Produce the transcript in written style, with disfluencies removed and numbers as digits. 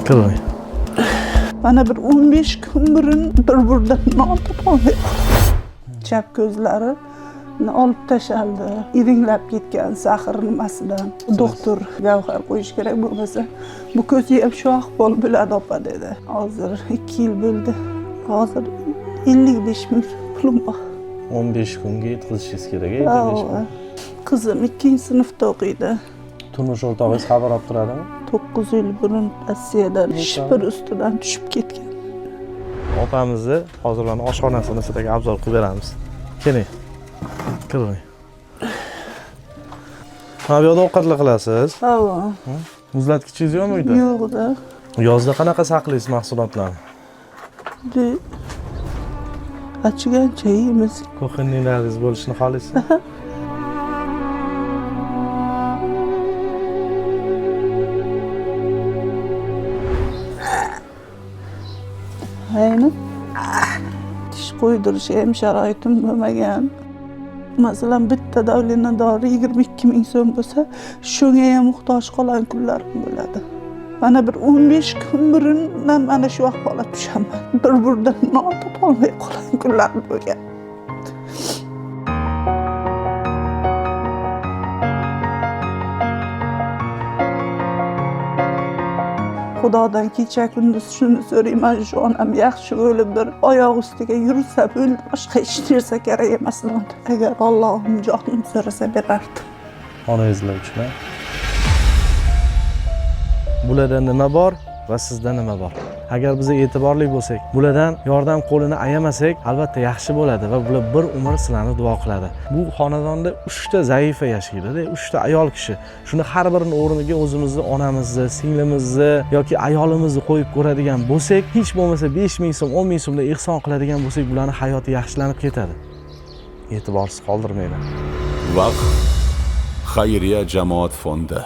Kiring. Mana bir 15 kun burun bir burda non topolmay, chap ko'zlari olib tashaldi, iringlab ketgan sahr nimasidan. Doktor gavhar qo'yish kerak, bo'lmasa bu ko'zi ham shu ahvol bo'ladi opa dedi. Hozir 2 yil bo'ldi. Hozir 55 ming so'm pulim bor. 15 kunga yetkazishingiz kerak, 55 kun. Qizim 2-sinfda o'qiydi. Turmush o'rtog'ingiz xabar olib turadimi? 9 yil burun Rossiyadan shipir ustidan tushib ketgan. Opamizni hozir mana oshxonasini sizlarga obzor qilib beramiz. Keling. Kiring. Mana bu yoqda ovqatlar qilasiz. Ha. Muzlatkichingiz yo'qmi uyda? Yo'qda. Yozda qanaqa saqlaysiz mahsulotlarni? Achigancha yeymiz. Kuxinnilaringiz bo'lishini xohlaysizmi? Ayni tish qo'ydirish ham sharoitim bo'lmagan. Masalan, bitta davlina dori 22 ming so'm bo'lsa, shunga ham muhtoj qolgan kunlarim bo'ladi. Mana bir 15 kun burun mana shu ahvolga tushaman. Bir burda non topolmay qolgan kunlarim bo'lgan. Xudodan kecha kunduz shuni so'rayman, shu onam yaxshi o'lib bir oyoq ustiga yursa bo'ldi, boshqa hech narsa kerak emas. Agar Allohim jonim so'rasa berardim. Onangizlar uchun. Bularda nima bor va sizda nima bor? Agar biz e'tiborli bo'lsak, bulardan yordam qo'lini ayamasak, albatta yaxshi bo'ladi va bular bir umr sizlarni duo qiladi. Bu xonadonda 3 ta zaifa yashaydi-da, 3 ta ayol kishi. Shuni har birini o'rniga o'zimizni onamizni, singlimizni yoki ayolimizni qo'yib ko'radigan bo'lsak, hech bo'lmasa 5 ming so'm, 10 ming so'mdan ehson qiladigan bo'lsak, bularning hayoti yaxshilanib ketadi. E'tiborsiz qoldirmanglar. Vaqf xayriya jamoat fondi.